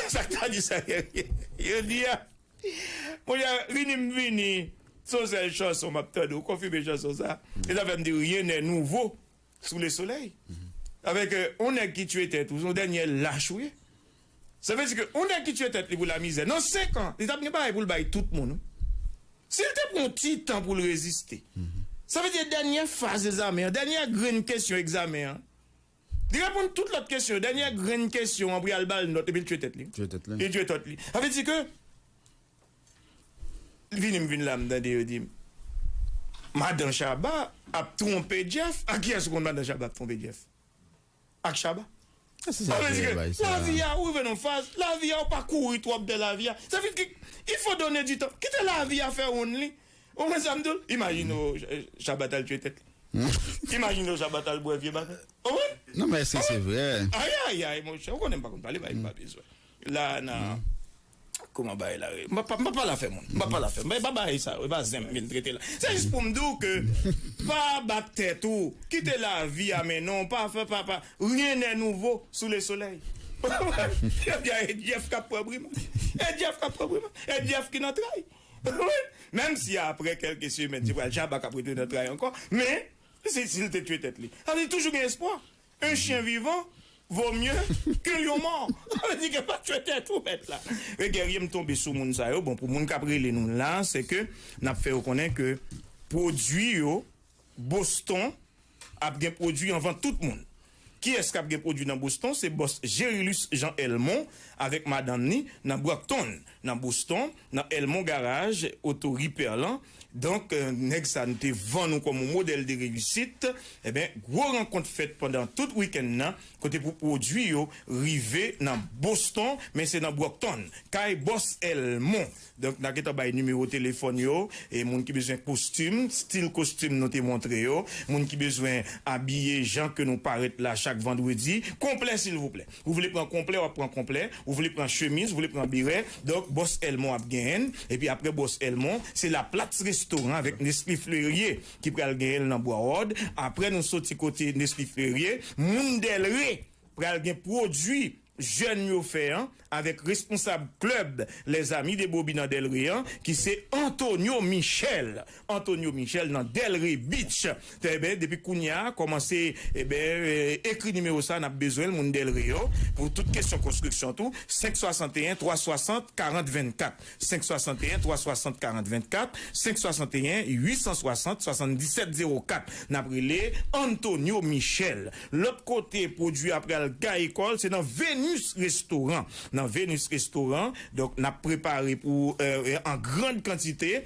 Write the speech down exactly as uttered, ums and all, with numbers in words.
Sa k ta di sa? Yo di a. Monchè, vini m vini. Se yon sèl chanson m ap tande. Ou konfime chanson sa? E sa fè m di, rien n'est nouveau sous le soleil. Avèk, euh, yon nèg ki tchwe tèt ou, se yon dènye lach ou ye. Sa vle di ke yon nèg ki tchwe tèt li pou lamizè, nan senk an, li t ap gen bagay pou l bay tout moun. Si l te pran yon ti tan pou l reziste, sa vle di dènye faz egzamen an, dènye grenn kesyon egzamen an, li reponn tout lòt kesyon, dènye grenn kesyon an pou y al ba l nòt, epi l tchwe tèt li. Tchwe tèt li. Li tchwe tèt li. Sa vle di ke, vini m vin la, m tande yo di m, Madan Shabba ap twonpe Jeff. A kiyès ou konn Madan Shabba ap twonpe Jeff? Ak Shabba. Sa vle di ke lavi a, ou rive nan faz, lavi a, ou pa kouri twòp dèyè lavi a. Sa vle di ke il faut donner du temps. Kite lavi a fè wonn li. Ou konprann sa m di w? Imajine w, Shabba t al tchwe tèt li. Imajine w, Shabba t al bwè vye bagay. Ou konprann? Non, men èske se vre? Ay, ay, ay, monchè, ou konnen m pa konn pale, bay m pa bezwen. La, nan, kòman bagay la ye? M pa, m pa pale afè moun. M pa pale afè moun. E pa bagay sa, e pa zen m vin trete la. Se jis pou m di w ke pa bat tèt ou. Kite lavi a mennen w. Pa fè, pa, pa. Rien n'est nouveau sous le soleil. Ebyen, e Jeff k ap pran brimad. E Jeff k ap pran brimad. E Jeff ki nan tray. Menm si apre kèlke semèn, se pral Shabba k ap rete nan tray ankò. Men, si, si l te tchwe tèt li. Sa vle di toujou gen espwa. Un chien vivant vaut mieux que lion mort. Sa vle di ke pa tchwe tèt ou mèt la. E Guerrier, m tonbe sou moun sa yo. Bon, pou moun k ap rele nou la, se ke n ap fè yo konnen ke pwodui yo, Boston ap gen pwodui an vant tout moun. Kiyès k ap gen pwodui nan Boston? Se bòs Gerilus Jean Elmon avèk madanm ni nan Brockton, nan Boston, nan Elmon Garage, oto Riperlan. Donk, euh, nèg sa nou te vann nou kòm yon modèl de reyisit. Eben, gwo rankont fèt pandan tout wikenn nan, kote pou pwodui yo rive nan Boston, men se nan Brockton, kay bòs Elmon. Donk, n a gentan bay nimewo telefòn yo, e moun ki bezwen kostim, stil kostim nou te montre yo, moun ki bezwen abiye jan ke nou parèt la chak vandredi, konplè silvouplè. Ou vle pran konplè, w ap pran konplè, ou vle pran chemiz, ou vle pran berè, donk bòs Elmon ap genyen, epi apre bòs Elmon, se La Place Restaurant avèk Nesly Fleurier ki pral genyen l nan Bwa Wòd. Apre nou soti kote Nesly Fleurier, moun Dèlre pral gen pwodui jèn yo fè an avèk responsab klèb Les Amis de Bobby nan Dèlre an, ki se Antonio Michel. Antonio Michel nan Dèlre Beach. Eben, depi kounye a, kòmanse, eben, eh, ekri nimewo sa, n ap bezwen l, moun Dèlre yo, pou tout kesyon konstriksyon tou, senk swasanteyen twa swasant karant vennkat. Senk swasanteyen twa swasant karant vennkat, senk swasanteyen uit san swasant swasanndisèt zewo kat. N ap rele Antonio Michel. Lòt kote pwodui a pral gaye kò l, se nan Venus Restaurant. Nan Venus Restaurant, donk, n ap prepare pou, euh, an grann kantite,